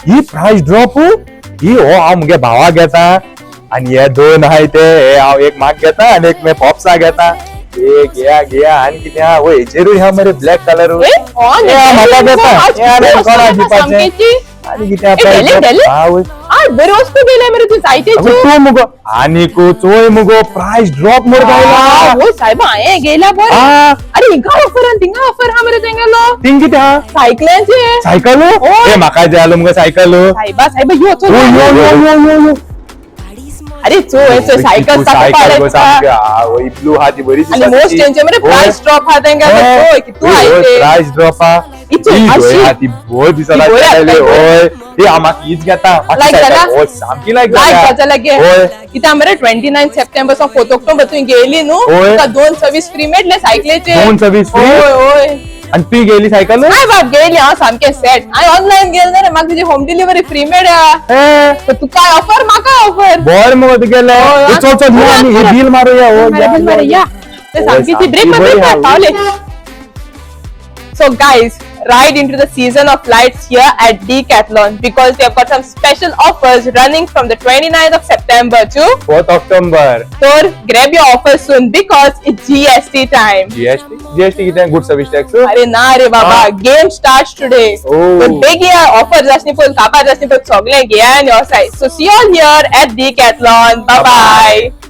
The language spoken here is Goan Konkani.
ही प्राइस ड्रॉप ही. हो हांव मुगे भावाक घेता आनी हे दोन आहाय ते हे हांव एक म्हाक घेता आनी एक मे पोपसा घेता. हे घेया घेया. आनी कितें आहा? वय, हेचेरूय आहा मरे ब्लॅक कलर. म्हाका घेता. हे आनी कोणाक दिवपाचें? आनी कितें ए, आहा? डेली? हा, वय. बरी वस्तू गेल्या मरे तू जायतेची. अगं, तूं मुगो आनीक चोय मुगो प्राइस ड्रॉप मरे गावला. वय साहेबा, हांयें गेल्या बरें. हा. अरे, हिंगा ऑफर आनी थिंगा ऑफर हा मरे तेंगेलो. थिंग कितें आहा? सायकलांचे. सायकल? होय. ए, म्हाका जाय आलो मुगो सायकल. साहेबा, साहेबा, यो चल. यो यो यो यो यो यो. अरे, चोय चोय, सायकल. सायकल गो सामकी. हा, वय, ब्लू हा ती बरी आणि दिसता मोस्ट ती. तेंचे मरे होय. प्राइस ड्रॉप हा तेंगेलो. चोय कितू आयते. प्राइस ड्रॉप हा. इचो, ही अशी. होय हा, ती भोय दिसता. ती बरी जाली, आसता. होय, ती हांव म्हाका हीच घेता म्हाका. Like cycle. जाला? होय, सामकी लायक. लायक जाता लगे. होय. कित्या मरे, 29 सप्टेंबर सावन 4 ऑक्टोबर तुवें गेली न्हू, होय. तुका दोन सर्वीस फ्री मेळटले सायकलीचे. दोन सर्वीस फ्री? होय होय. आणि तूं गेली सायकल? हाय बाब, गेली हांव सामकें सेट. हांवें ऑनलायन गेलें ना रे, म्हाका तुजी होम डिलिव्हरी फ्री मेळ्ळ्या. तर तुका ऑफर, म्हाका ऑफर. बरें मगो तुगेलें. होय. ए, चल चल, यो आनी हे बील मारुया. हो, या, मारे या. या. ते होय, सामकी ती ब्रेक सामकी मार, बरी ब्रेक मार. हा. पावले. So guys, ride into the season of lights here at Decathlon because they have got some special offers running from the 29th of September to 4 October. So grab your offers soon because it's GST time. GST? GST कितें? Good service tax? अरे ना रे बाबा. हा. Game start today. Oh. बेगीन ऑफर्स आसनी पळय, काबार आसनी पळय, सगळे घेया आनी your side. So see all here at Decathlon. Bye bye.